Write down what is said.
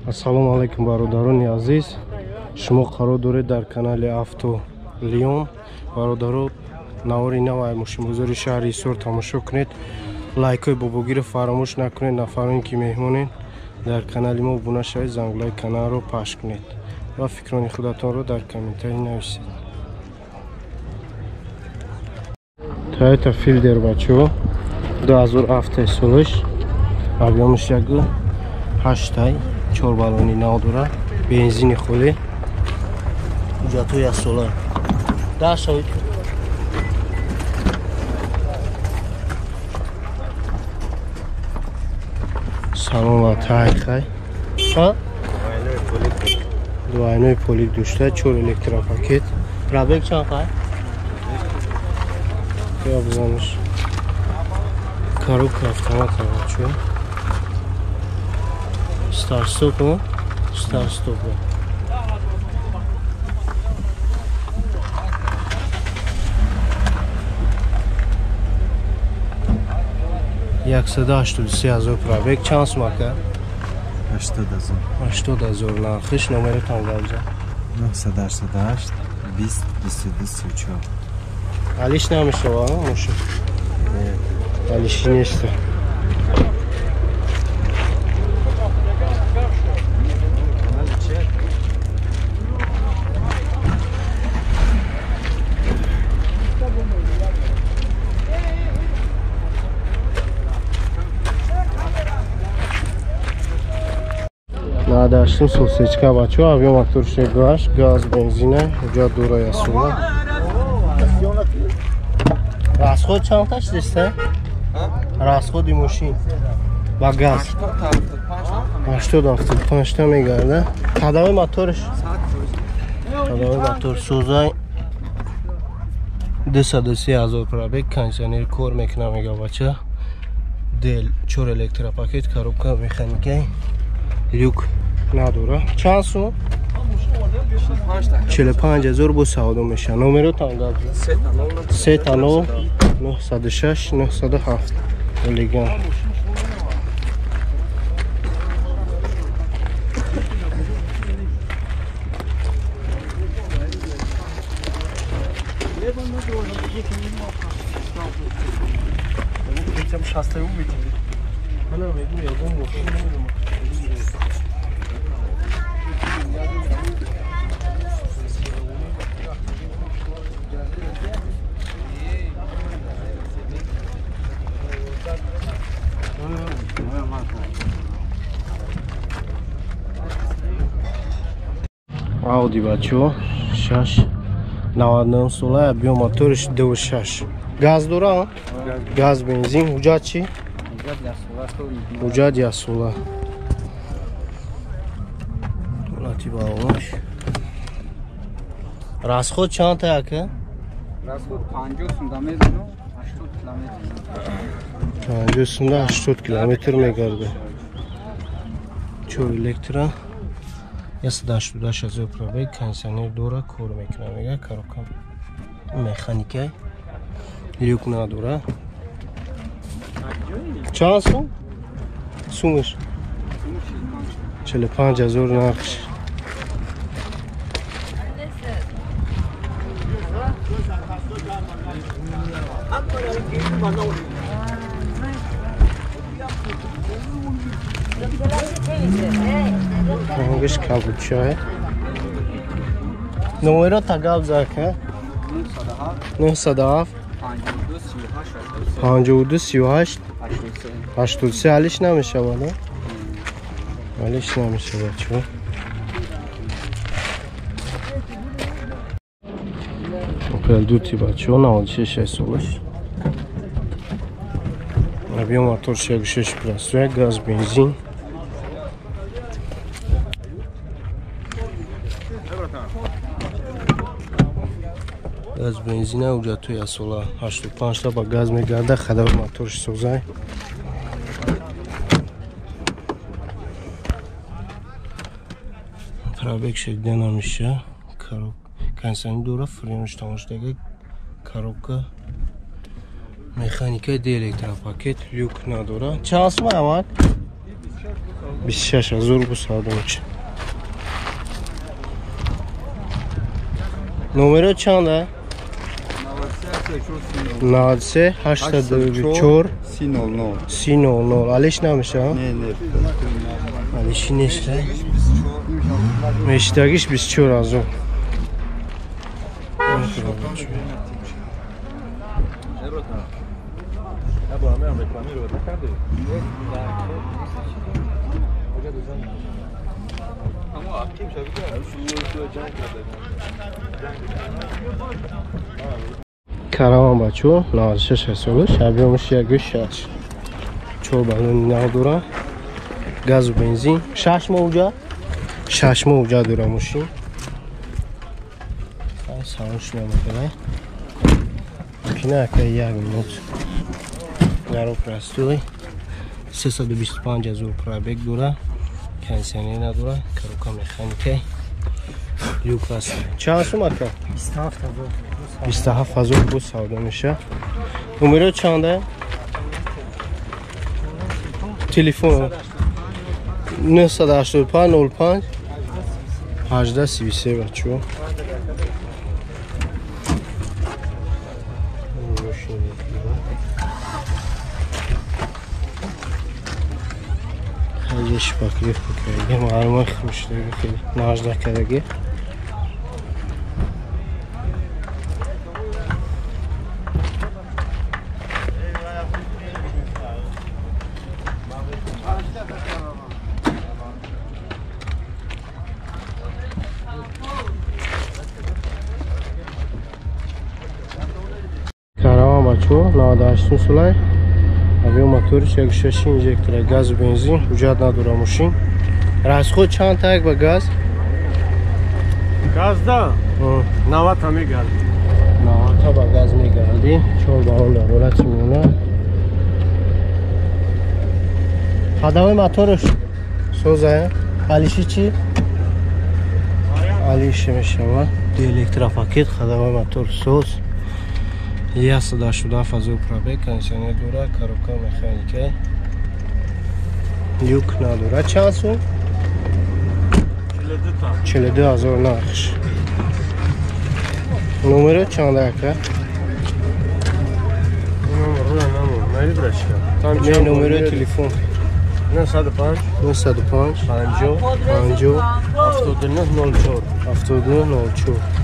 Ассалому алайкум бародарони азиз. Шумо қарор доред дар канали Авто Лион. Бародаро, навори нав мошинбозори шаҳри Ҳисор тамошо кунед. Лайкҳои бобогиро фаромӯш накунед. Нафароне ки меҳмонед дар канали мо обуна шавед, зангулаи каналро пахш кунед ва фикрони худатонро дар комментарий нависед. Toyota Fielder бачаҳо 2007 солаш, объёмаш 1.8, 4 баллони нав дора, бензини холӣ, ҳуҷҷатҳои яксола. 10 шавед. Салон ва таҳхай. Ҳа? Двойной полик дошта, 4 электропакет. Пробег чанд қай? Я бизаниш. Коробка автомат бачаҳо. Старт-стоп, старт-стоп. 183,000 пробег. Чанд сум ака? 80,000. 80,000 нархиш. Номератон гап зад. 988 20 22 34. Алиш намешава, мошин? Алиши нест. Надаштим сосечка бачо, объем моторш 1.8, газ, бензина, ҳуҷҷат дора ясула. Расход чанд ташдиста? Расходи мошин ба газ 80-75 та мегарда. Ходовой моторш? Ходовой мотор созай 203,000 пробег, кондиционер кор мекуна мега бача. Дел 4 электропакет, коробка механика, люк надора. Чанд сум? 45,000 бо савдо меша. Номеротон гап зад. 3 0 906 907. Олеган. Ауди бачо 6 99 сола, объем моториш 2.6. Газ дора? Газ, бензин. Ҳуҷҷат чӣ? Ҳуҷҷат яксола. Ҳолати баллонаш. Расход чанд та ака? Расход 50 сумда мезанам, 80 километр. 50 сумда 80 километр мегарда. 4 электро. 188,000 пробег, кондиционер дора, кор мекуна мега, коробка механика, люк надора. Чанд сум? Сумаш 45,000 нархш. Рангаш кабучай. Номеро тагаб зака? 907 52 38 83. Алиш намешавад, алиш намешавад чо. Opel Duty бачо 96 солаш. Объем мотор 6.6 простой, газ, бензин. Газ, бензина, ҳуҷҷатҳои яксола. 85 та ба газ мегарда, ходовой моторш созай. Пробег шекда намеша. Кондиционер дора, френош тамошдага, коробка механика, д электропакет, люк надора. Чанд сум амак? 26 ҳазор бу савдо мешавад. Номеро чанда? 93 84 30 00. Алиш намешавад? Не, не. Алиши нест. Мештагиш 24 ҳазор. Караван бачо 96 солу, шабиомаш 16. 4 баллони нав дора. Газу бензин. 6 моҳ уҷа. 6 моҳ уҷа дора мошин. Салонш намекунад. Кина ака 1 минут. Гаро простой. 325 ҳазор пробег дора. Кондиционер надора, коробка механика. Люк аст. Чанд сум ака? 27 ҳазор. 27 ҳазор бу савдо мешавад. Номеро чанда? Телефон 985 05 18 33 бачо. Хеле шпаклив кардем, маълума хушдагӣ хеле нажда кардагӣ. Караван бачо 98 сулай. Авио моториш 1.6 инжектора, газу бензин, ҳуҷҷат надора мошин. Расход чанд так ба газ? Газда 90 та мегардӣ. 90 та ба газ мегардӣ. 4 баллон дар ҳолати миёна. Ходовой моторш соза, алиши чӣ? Алиши мешавад. Электропакет, ходовой мотор соз. 187 ҳазор пробег, кондиционер дора, коробка механика. Люк надора. Чанд сум? 42 ҳазор нархш. Номеро чанд ака? Не, номеро телефон. 905 905 50 50 79 04 79 04.